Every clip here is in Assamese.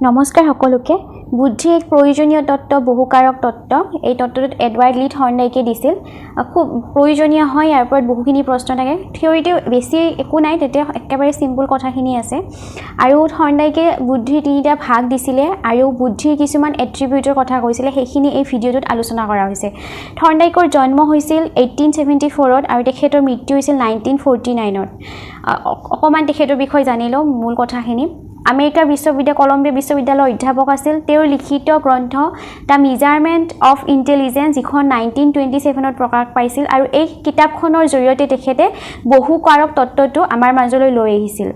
নমস্কাৰ সকলোকে। বুদ্ধি এক প্ৰয়োজনীয় তত্ত্ব, বহুকাৰক তত্ত্ব। এই তত্ত্বটোত এডৱাৰ্ড লি থৰ্ণডাইকে দিছিল। খুব প্ৰয়োজনীয় হয়, ইয়াৰ ওপৰত বহুখিনি প্ৰশ্ন থাকে। থিয়ৰিটো বেছি একো নাই, তেতিয়া একেবাৰে চিম্পুল কথাখিনি আছে। আৰু থৰ্ণডাইকে বুদ্ধিৰ তিনিটা ভাগ দিছিলে আৰু বুদ্ধিৰ কিছুমান এট্ৰিবিউটৰ কথা কৈছিলে, সেইখিনি এই ভিডিঅ'টোত আলোচনা কৰা হৈছে। থৰ্ণডাইকৰ জন্ম হৈছিল 1874ত আৰু তেখেতৰ মৃত্যু হৈছিল 1949ত। অকণমান তেখেতৰ বিষয়ে জানি লওঁ মূল কথাখিনি। আমেৰিকাৰ বিশ্ববিদ্যালয়, কলম্বিয়া বিশ্ববিদ্যালয়ৰ অধ্যাপক আছিল। তেওঁৰ লিখিত গ্ৰন্থ the measurement of intelligence, যিখন 1927ত প্ৰকাশ পাইছিল আৰু এই কিতাপখনৰ জৰিয়তে তেখেতে বহুকাৰক তত্ত্বটো আমাৰ মাজলৈ লৈ আহিছিল।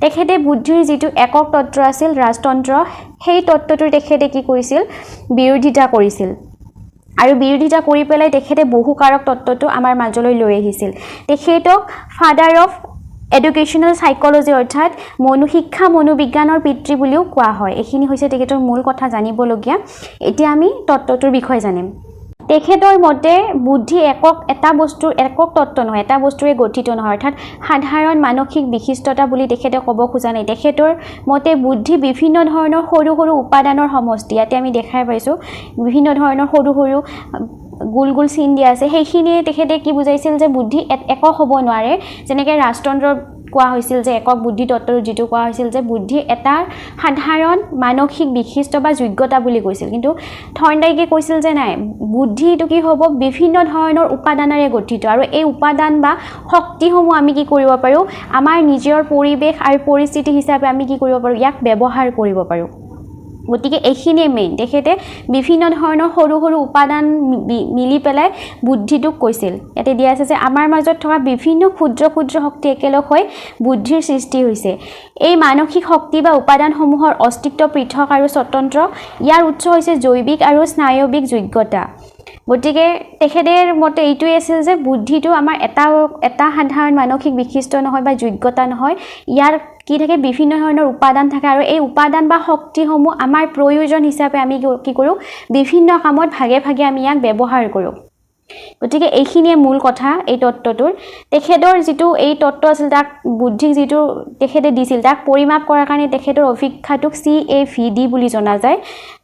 তেখেতে বুদ্ধিৰ যিটো একক তত্ত্ব আছিল, ৰাজতন্ত্ৰ, সেই তত্ত্বটোৰ তেখেতে কি কৰিছিল? বিৰোধিতা কৰিছিল আৰু বিৰোধিতা কৰি পেলাই তেখেতে বহুকাৰক তত্ত্বটো আমাৰ মাজলৈ লৈ আহিছিল। তেখেতক ফাদাৰ অফ এডুকেশ্যনেল চাইক'লজি, অৰ্থাৎ মনোশিক্ষা মনোবিজ্ঞানৰ পিতৃ বুলিও কোৱা হয়। এইখিনি হৈছে তেখেতৰ মূল কথা জানিবলগীয়া। এতিয়া আমি তত্ত্বটোৰ বিষয়ে জানিম। তেখেতৰ মতে বুদ্ধি একক এটা বস্তুৰ একক তত্ত্ব নহয়, এটা বস্তুৰে গঠিত নহয়, অৰ্থাৎ সাধাৰণ মানসিক বিশিষ্টতা বুলি তেখেতে ক'ব খোজা নাই। তেখেতৰ মতে বুদ্ধি বিভিন্ন ধৰণৰ সৰু সৰু উপাদানৰ সমষ্টি। ইয়াতে আমি দেখাই পাইছোঁ, বিভিন্ন ধৰণৰ সৰু সৰু গোল গোল চিন দিয়া আছে। সেইখিনিয়ে তেখেতে কি বুজাইছিল যে বুদ্ধি একক হ'ব নোৱাৰে। যেনেকৈ ৰাজতন্ত্ৰৰ কোৱা হৈছিল যে একক বুদ্ধি তত্ত্বৰ যিটো কোৱা হৈছিল যে বুদ্ধি এটা সাধাৰণ মানসিক বিশিষ্ট বা যোগ্যতা বুলি কৈছিল, কিন্তু থৰ্ণডাইকে কৈছিল যে নাই, বুদ্ধিটো কি হ'ব? বিভিন্ন ধৰণৰ উপাদানেৰে গঠিত আৰু এই উপাদান বা শক্তিসমূহ আমি কি কৰিব পাৰোঁ? আমাৰ নিজৰ পৰিৱেশ আৰু পৰিস্থিতি হিচাপে আমি কি কৰিব পাৰোঁ? ইয়াক ব্যৱহাৰ কৰিব পাৰোঁ। গতিকে এইখিনিয়ে মেইন। তেখেতে বিভিন্ন ধৰণৰ সৰু সৰু উপাদান মিলি পেলাই বুদ্ধিটোক কৈছিল। ইয়াতে দিয়া আছে যে আমাৰ মাজত থকা বিভিন্ন ক্ষুদ্ৰ ক্ষুদ্ৰ শক্তি একেলগ হৈ বুদ্ধিৰ সৃষ্টি হৈছে। এই মানসিক শক্তি বা উপাদানসমূহৰ অস্তিত্ব পৃথক আৰু স্বতন্ত্ৰ। ইয়াৰ উৎস হৈছে জৈৱিক আৰু স্নায়বিক যোগ্যতা। গতিকে তেখেতৰ মতে এইটোৱে আছিল যে বুদ্ধিটো আমাৰ এটা এটা সাধাৰণ মানসিক বিশিষ্ট নহয় বা যোগ্যতা নহয়। ইয়াৰ কি থাকে? বিভিন্ন ধৰণৰ উপাদান থাকে আৰু এই উপাদান বা শক্তিসমূহ আমাৰ প্ৰয়োজন হিচাপে আমি কি কৰোঁ? বিভিন্ন কামত ভাগে ভাগে আমি ইয়াক ব্যৱহাৰ কৰোঁ। গতিকে এইখিনিয়ে মূল কথা এই তত্ত্বটোৰ। তেখেতৰ যিটো এই তত্ত্ব আছিল, তাক বুদ্ধিক যিটো তেখেতে দিছিল, তাক পৰিমাপ কৰাৰ কাৰণে তেখেতৰ অভীক্ষাটোক CAVD বুলি জনা যায়।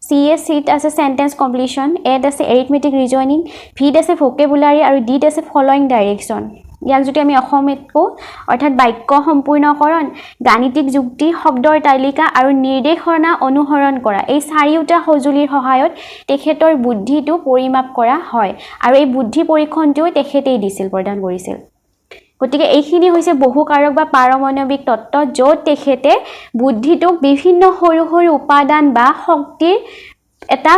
চি এ, চিত আছে চেণ্টেঞ্চ কমপ্লিশ্যন, এত আছে এৰিথমেটিক ৰিজনিং, ভিত আছে ভকেবুলাৰী আৰু ডিত আছে ফল'য়িং ডাইৰেকশ্যন। ইয়াক যদি আমি অসমীয়াত কওঁ, অৰ্থাৎ বাক্য সম্পূৰ্ণকৰণ, গাণিতিক যুক্তি, শব্দৰ তালিকা আৰু নিৰ্দেশনা অনুসৰণ কৰা, এই চাৰিওটা সঁজুলিৰ সহায়ত তেখেতৰ বুদ্ধিটো পৰিমাপ কৰা হয় আৰু এই বুদ্ধি পৰীক্ষণটোও তেখেতেই দিছিল, প্ৰদান কৰিছিল। গতিকে এইখিনি হৈছে বহুকাৰক বা পাৰমাণৱিক তত্ত্ব, য'ত তেখেতে বুদ্ধিটোক বিভিন্ন সৰু সৰু উপাদান বা শক্তিৰ এটা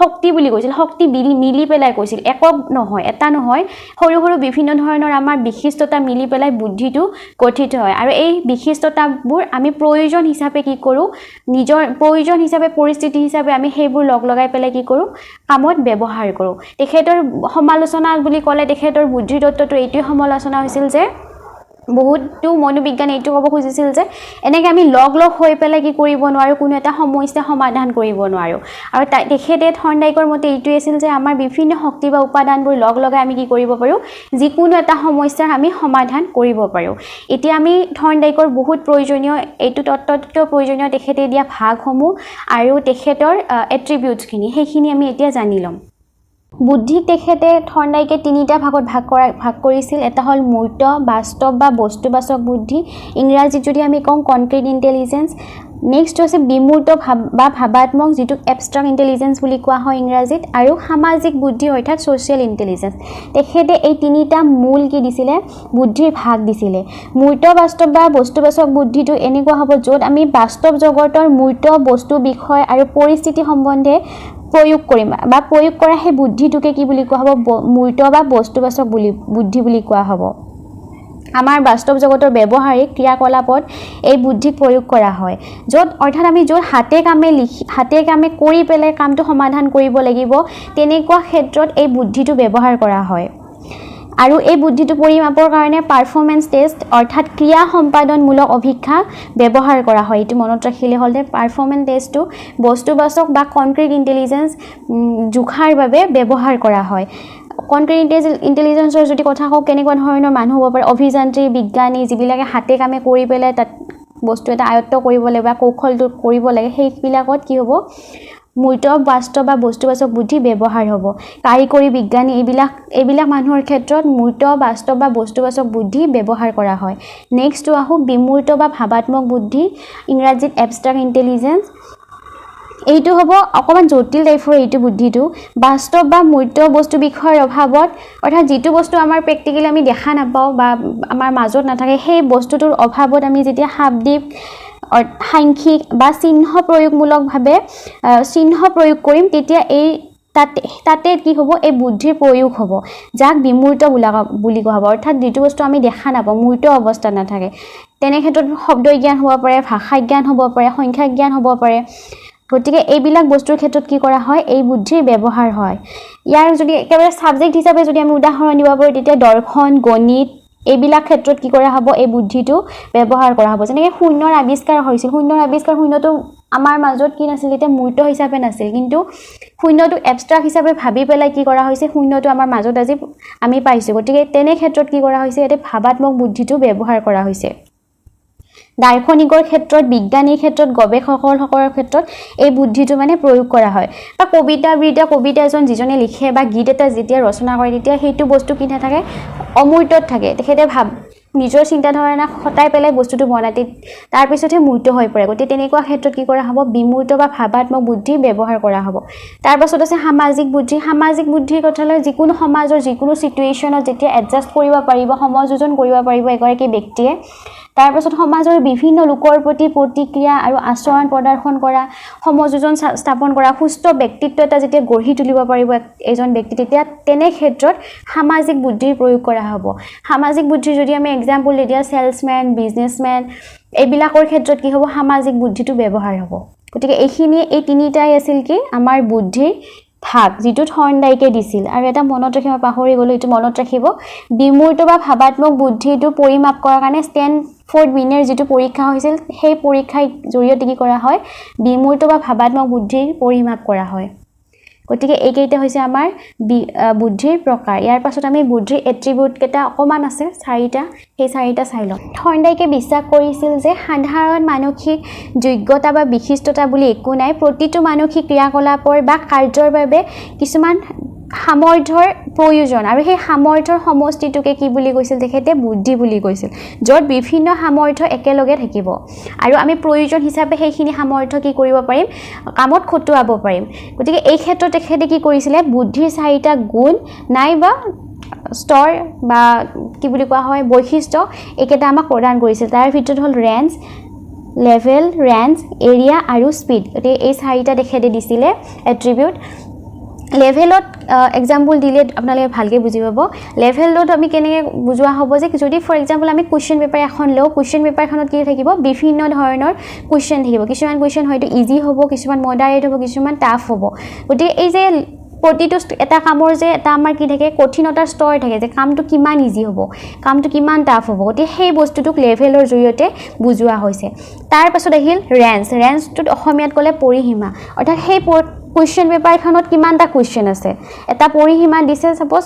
শক্তি বুলি কৈছিল। শক্তি মিলি পেলাই কৈছিল, একক নহয়, এটা নহয়, সৰু সৰু বিভিন্ন ধৰণৰ আমাৰ বিশিষ্টতা মিলি পেলাই বুদ্ধিটো গঠিত হয় আৰু এই বিশিষ্টতাবোৰ আমি প্ৰয়োজন হিচাপে কি কৰোঁ? নিজৰ প্ৰয়োজন হিচাপে, পৰিস্থিতি হিচাপে আমি সেইবোৰ লগ লগাই পেলাই কি কৰোঁ? কামত ব্যৱহাৰ কৰোঁ। তেখেতৰ সমালোচনা বুলি ক'লে তেখেতৰ বুদ্ধি তত্ত্বটো এইটোৱে সমালোচনা হৈছিল যে বহুতো মনোবিজ্ঞানে এইটো ক'ব খুজিছিল যে এনেকৈ আমি লগ লগ হৈ পেলাই কি কৰিব নোৱাৰোঁ? কোনো এটা সমস্যা সমাধান কৰিব নোৱাৰোঁ। আৰু তেখেতে থৰ্ণডাইকৰ মতে এইটোৱে আছিল যে আমাৰ বিভিন্ন শক্তি বা উপাদানবোৰ লগ লগাই আমি কি কৰিব পাৰোঁ? যিকোনো এটা সমস্যাৰ আমি সমাধান কৰিব পাৰোঁ। এতিয়া আমি থৰ্ণডাইকৰ বহুত প্ৰয়োজনীয়, এইটো তত্ত্বতকৈও প্ৰয়োজনীয় তেখেতে দিয়া ভাগসমূহ আৰু তেখেতৰ এট্ৰিবিউটছখিনি, সেইখিনি আমি এতিয়া জানি ল'ম। বুদ্ধিক তেখেতে থৰ্ণডাইকে তিনিটা ভাগত ভাগ কৰিছিল। এটা হ'ল মূৰ্ত, বাস্তৱ বা বস্তুবাচক বুদ্ধি, ইংৰাজীত যদি আমি কওঁ কনক্ৰিট ইণ্টেলিজেঞ্চ। নেক্সট হৈছে বিমূৰ্ত ভাৱ বা ভাৱাত্মক, যিটোক এবষ্ট্ৰাক্ট ইণ্টেলিজেঞ্চ বুলি কোৱা হয় ইংৰাজীত, আৰু সামাজিক বুদ্ধি, অৰ্থাৎ ছ'চিয়েল ইণ্টেলিজেঞ্চ। তেখেতে এই তিনিটা মূল কি দিছিলে? বুদ্ধিৰ ভাগ দিছিলে। মূৰ্ত, বাস্তৱ বা বস্তুবাচক বুদ্ধিটো এনেকুৱা হ'ব য'ত আমি বাস্তৱ জগতৰ মূৰ্ত বস্তু, বিষয় আৰু পৰিস্থিতি সম্বন্ধে প্ৰয়োগ কৰিম বা প্ৰয়োগ কৰা সেই বুদ্ধিটোকে কি বুলি কোৱা হ'ব? মূৰ্ত বা বস্তুবাচক বুদ্ধি বুলি কোৱা হ'ব। আমাৰ বাস্তৱ জগতৰ ব্যৱহাৰিক ক্ৰিয়াকলাপত এই বুদ্ধিক প্ৰয়োগ কৰা হয়, য'ত অৰ্থাৎ আমি য'ত হাতে কামে লিখি, হাতে কামে কৰি পেলাই কামটো সমাধান কৰিব লাগিব, তেনেকুৱা ক্ষেত্ৰত এই বুদ্ধিটো ব্যৱহাৰ কৰা হয়। আৰু এই বুদ্ধিটো পৰিমাপৰ কাৰণে পাৰফৰ্মেঞ্চ টেষ্ট, অৰ্থাৎ ক্ৰিয়া সম্পাদনমূলক অভীক্ষা ব্যৱহাৰ কৰা হয়। এইটো মনত ৰাখিলে হ'ল যে পাৰফৰ্মেঞ্চ টেষ্টটো বস্তুবাচক বা কনক্ৰিট ইণ্টেলিজেঞ্চ জোখাৰ বাবে ব্যৱহাৰ কৰা হয়। কনক্ৰিট ইণ্টেলিজেঞ্চৰ যদি কথা কওঁ, কেনেকুৱা ধৰণৰ মানুহ হ'ব পাৰে? অভিযান্ত্ৰিক, বিজ্ঞানী, যিবিলাকে হাতে কামে কৰি পেলাই তাত বস্তু এটা আয়ত্ব কৰিব লাগে বা কৌশলটো কৰিব লাগে, সেইবিলাকত কি হ'ব? মূৰ্ত, বাস্তৱ বা বস্তুবাচক বুদ্ধি ব্যৱহাৰ হ'ব। কাৰিকৰী, বিজ্ঞানী, এইবিলাক মানুহৰ ক্ষেত্ৰত মূৰ্ত, বাস্তৱ বা বস্তুবাচক বুদ্ধি ব্যৱহাৰ কৰা হয়। নেক্সটটো আহোঁ, বিমূৰ্ত বা ভাৱাত্মক বুদ্ধি, ইংৰাজীত এবষ্ট্ৰাক্ট ইণ্টেলিজেঞ্চ। এইটো হ'ব অকণমান জটিল টাইপৰ এইটো বুদ্ধিটো। বাস্তৱ বা মূৰ্ত বস্তু বিষয়ৰ অভাৱত, অৰ্থাৎ যিটো বস্তু আমাৰ প্ৰেক্টিকেলি আমি দেখা নাপাওঁ বা আমাৰ মাজত নাথাকে, সেই বস্তুটোৰ অভাৱত আমি যেতিয়া শাব্দিক, সাংখ্যিক বা চিহ্ন প্ৰয়োগমূলকভাৱে চিহ্ন প্ৰয়োগ কৰিম, তেতিয়া এই তাতে কি হ'ব? এই বুদ্ধিৰ প্ৰয়োগ হ'ব, যাক বিমূৰ্ত বুলি কোৱা হ'ব। অৰ্থাৎ যিটো বস্তু আমি দেখা নাপাওঁ, মূৰ্ত অৱস্থাত নাথাকে, তেনে ক্ষেত্ৰত শব্দ জ্ঞান হ'ব পাৰে, ভাষা জ্ঞান হ'ব পাৰে, সংখ্যা জ্ঞান হ'ব পাৰে। গতিকে এইবিলাক বস্তুৰ ক্ষেত্ৰত কি কৰা হয়? এই বুদ্ধিৰ ব্যৱহাৰ হয়। ইয়াৰ যদি একেবাৰে ছাবজেক্ট হিচাপে যদি আমি উদাহৰণ দিব পাৰোঁ, তেতিয়া দৰ্শন, গণিত, এইবিলাক ক্ষেত্ৰত কি কৰা হ'ব? এই বুদ্ধিটো ব্যৱহাৰ কৰা হ'ব। যেনেকৈ শূন্যৰ আৱিষ্কাৰ হৈছিল, শূন্যৰ আৱিষ্কাৰ, শূন্যটো আমাৰ মাজত কি নাছিল তেতিয়া? মূৰ্ত হিচাপে নাছিল। কিন্তু শূন্যটো এবষ্ট্ৰাক্ট হিচাপে ভাবি পেলাই কি কৰা হৈছে? শূন্যটো আমাৰ মাজত আজি আমি পাইছোঁ। গতিকে তেনে ক্ষেত্ৰত কি কৰা হৈছে? ইয়াতে ভাৱাত্মক বুদ্ধিটো ব্যৱহাৰ কৰা হৈছে। দাৰ্শনিকৰ ক্ষেত্ৰত, বিজ্ঞানীৰ ক্ষেত্ৰত, গৱেষকসকলৰ ক্ষেত্ৰত এই বুদ্ধিটো মানে প্ৰয়োগ কৰা হয়। বা কবিতা আবৃত্তি, কবিতা এজন যিজনে লিখে বা গীত এটা যেতিয়া ৰচনা কৰে, তেতিয়া সেইটো বস্তু কি নাথাকে? অমূৰ্তত থাকে। তেখেতে নিজৰ চিন্তাধাৰণা খটাই পেলাই বস্তুটো বনায়, তাৰপিছতহে মূৰ্ত হৈ পৰে। গতিকে তেনেকুৱা ক্ষেত্ৰত কি কৰা হ'ব? বিমূৰ্ত বা ভাৱাত্মক বুদ্ধি ব্যৱহাৰ কৰা হ'ব। তাৰপাছত আছে সামাজিক বুদ্ধি। সামাজিক বুদ্ধিৰ কথালৈ, যিকোনো সমাজৰ যিকোনো ছিটুৱেশ্যনত যেতিয়া এডজাষ্ট কৰিব পাৰিব, সমযোজন কৰিব পাৰিব এগৰাকী ব্যক্তিয়ে, তাৰপাছত সমাজৰ বিভিন্ন লোকৰ প্ৰতি প্ৰতিক্ৰিয়া আৰু আচৰণ প্ৰদৰ্শন কৰা, সমযোজন স্থাপন কৰা, সুস্থ ব্যক্তিত্ব এটা যেতিয়া গঢ়ি তুলিব পাৰিব এজন ব্যক্তি, তেতিয়া তেনে ক্ষেত্ৰত সামাজিক বুদ্ধিৰ প্ৰয়োগ কৰা হ'ব। সামাজিক বুদ্ধিৰ যদি আমি এক্সাম্পল, তেতিয়া চেলছমেন, বিজনেছমেন, এইবিলাকৰ ক্ষেত্ৰত কি হ'ব? সামাজিক বুদ্ধিটো ব্যৱহাৰ হ'ব। গতিকে এইখিনিয়ে, এই তিনিটাই আছিল কি আমাৰ বুদ্ধিৰ ভাগ, যিটো থৰ্ণডাইকে দিছিল। আৰু এটা মনত ৰাখিব, মই পাহৰি গ'লোঁ, এইটো মনত ৰাখিব। বিমূৰ্ত বা ভাৱাত্মক বুদ্ধিটো পৰিমাপ কৰাৰ কাৰণে ষ্টেনফৰ্ড বিনেৰ যিটো পৰীক্ষা হৈছিল, সেই পৰীক্ষাৰ জৰিয়তে কি কৰা হয়? বিমূৰ্ত বা ভাৱাত্মক বুদ্ধিৰ পৰিমাপ কৰা হয়। গতিকে এইকেইটা হৈছে আমাৰ বুদ্ধিৰ প্ৰকাৰ। ইয়াৰ পাছত আমি বুদ্ধিৰ এট্ৰিবিউটকেইটা অকণমান আছে চাৰিটা, সেই চাৰিটা চাই লওঁ। থৰ্ণডাইকে বিশ্বাস কৰিছিল যে সাধাৰণ মানসিক যোগ্যতা বা বিশিষ্টতা বুলি একো নাই। প্ৰতিটো মানসিক ক্ৰিয়াকলাপৰ বা কাৰ্যৰ বাবে কিছুমান সামৰ্থ্যৰ প্ৰয়োজন আৰু সেই সামৰ্থ্যৰ সমষ্টিটোকে কি বুলি কৈছিল তেখেতে? বুদ্ধি বুলি কৈছিল, য'ত বিভিন্ন সামৰ্থ্য একেলগে থাকিব আৰু আমি প্ৰয়োজন হিচাপে সেইখিনি সামৰ্থ্য কি কৰিব পাৰিম? কামত খটুৱাব পাৰিম। গতিকে এই ক্ষেত্ৰত তেখেতে কি কৰিছিলে? বুদ্ধিৰ চাৰিটা গুণ নাইবা স্তৰ বা কি বুলি কোৱা হয়, বৈশিষ্ট্য, এইকেইটা আমাক প্ৰদান কৰিছিল। তাৰ ভিতৰত হ'ল ৰেঞ্জ, লেভেল, ৰেঞ্জ, এৰিয়া আৰু স্পীড। গতিকে এই চাৰিটা তেখেতে দিছিলে এট্ৰিবিউট। লেভেলত এক্সাম্পল দিলে আপোনালোকে ভালকৈ বুজি পাব। লেভেলত আমি কেনেকৈ বুজোৱা হ'ব যে যদি ফৰ এক্সাম্পল আমি কুৱেশ্যন পেপাৰ এখন লওঁ, কুৱেশ্যন পেপাৰখনত কি থাকিব? বিভিন্ন ধৰণৰ কুৱেশ্যন থাকিব। কিছুমান কুৱেশ্যন হয়তো ইজি হ'ব, কিছুমান মডাৰেট হ'ব, কিছুমান টাফ হ'ব। গতিকে এই যে প্ৰতিটো এটা কামৰ যে এটা আমাৰ কি থাকে, কঠিনতাৰ স্তৰ থাকে, যে কামটো কিমান ইজি হ'ব, কামটো কিমান টাফ হ'ব, গতিকে সেই বস্তুটোক লেভেলৰ জৰিয়তে বুজোৱা হৈছে। তাৰপাছত আহিল ৰেঞ্জ। ৰেঞ্জটোত অসমীয়াত ক'লে পৰিসীমা। অৰ্থাৎ সেই কুৱেশ্যন পেপাৰখনত কিমানটা কুৱেশ্যন আছে, এটা পৰিসীমা দিছে, ছাপ'জ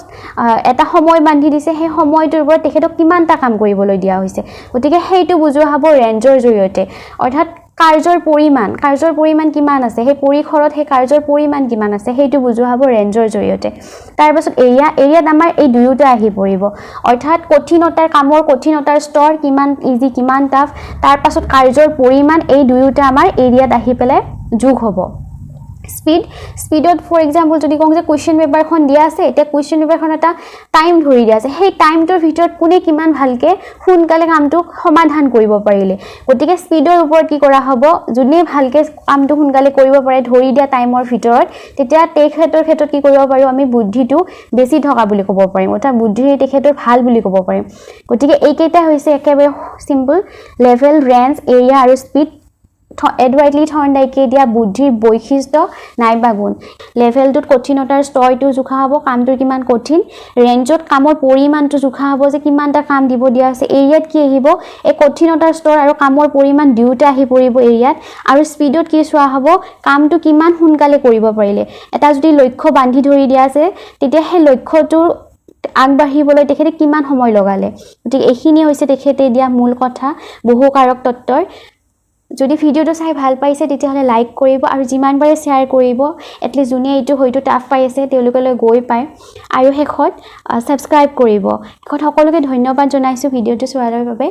এটা সময় বান্ধি দিছে, সেই সময়টোৰ ওপৰত তেখেতক কিমানটা কাম কৰিবলৈ দিয়া হৈছে, গতিকে সেইটো বুজোৱা হ'ব ৰেঞ্জৰ জৰিয়তে। অৰ্থাৎ কাৰ্যৰ পৰিমাণ, কাৰ্যৰ পৰিমাণ কিমান আছে, সেই পৰিসৰত সেই কাৰ্যৰ পৰিমাণ কিমান আছে, সেইটো বুজোৱা হ'ব ৰেঞ্জৰ জৰিয়তে। তাৰপাছত এৰিয়া। এৰিয়াত আমাৰ এই দুয়োটা আহি পৰিব। অৰ্থাৎ কঠিনতাৰ, কামৰ কঠিনতাৰ স্তৰ কিমান ইজি, কিমান টাফ, তাৰপাছত কাৰ্যৰ পৰিমাণ, এই দুয়োটা আমাৰ এৰিয়াত আহি পেলাই যোগ হ'ব। স্পীড। স্পীডত ফৰ এক্সাম্পল যদি কওঁ যে কুৱেশ্যন পেপাৰখন দিয়া আছে, এতিয়া কুৱেশ্যন পেপাৰখন এটা টাইম ধৰি দিয়া আছে, সেই টাইমটোৰ ভিতৰত কোনে কিমান ভালকৈ সোনকালে কামটো সমাধান কৰিব পাৰিলে, গতিকে স্পীডৰ ওপৰত কি কৰা হ'ব? যোনে ভালকৈ কামটো সোনকালে কৰিব পাৰে ধৰি দিয়া টাইমৰ ভিতৰত, তেতিয়া তেখেতৰ ক্ষেত্ৰত কি কৰিব পাৰোঁ আমি? বুদ্ধিটো বেছি থকা বুলি ক'ব পাৰিম, অৰ্থাৎ বুদ্ধি তেখেতৰ ভাল বুলি ক'ব পাৰিম। গতিকে এইকেইটা হৈছে একেবাৰে চিম্পল, লেভেল, ৰেঞ্জ, এৰিয়া আৰু স্পীড, এডৱাৰ্ড লি থৰ্ণডাইকে দিয়া বুদ্ধিৰ বৈশিষ্ট্য নাইবা গুণ। লেভেলটোত কঠিনতাৰ স্তৰটো জোখা হ'ব, কামটোৰ কিমান কঠিন। ৰেঞ্জত কামৰ পৰিমাণটো জোখা হ'ব, যে কিমানটা কাম দিব দিয়া হৈছে। এৰিয়াত কি আহিব? এই কঠিনতাৰ স্তৰ আৰু কামৰ পৰিমাণ দুয়োটা আহি পৰিব এৰিয়াত। আৰু স্পীডত কি চোৱা হ'ব? কামটো কিমান সোনকালে কৰিব পাৰিলে। এটা যদি লক্ষ্য বান্ধি ধৰি দিয়া আছে, তেতিয়া সেই লক্ষ্যটোৰ আগবাঢ়িবলৈ তেখেতে কিমান সময় লগালে। গতিকে এইখিনিয়ে হৈছে তেখেতে দিয়া মূল কথা বহুকাৰক তত্ত্বৰ। যদি ভিডিঅ'টো চাই ভাল পাইছে, তেতিয়াহ'লে লাইক কৰিব আৰু যিমান পাৰে শ্বেয়াৰ কৰিব, এটলিষ্ট যোনে এইটো হয়তো টাফ পাই আছে, তেওঁলোকলৈ গৈ পায়। আৰু শেষত ছাবস্ক্ৰাইব কৰিব। শেষত সকলোকে ধন্যবাদ জনাইছোঁ ভিডিঅ'টো চোৱাৰ বাবে।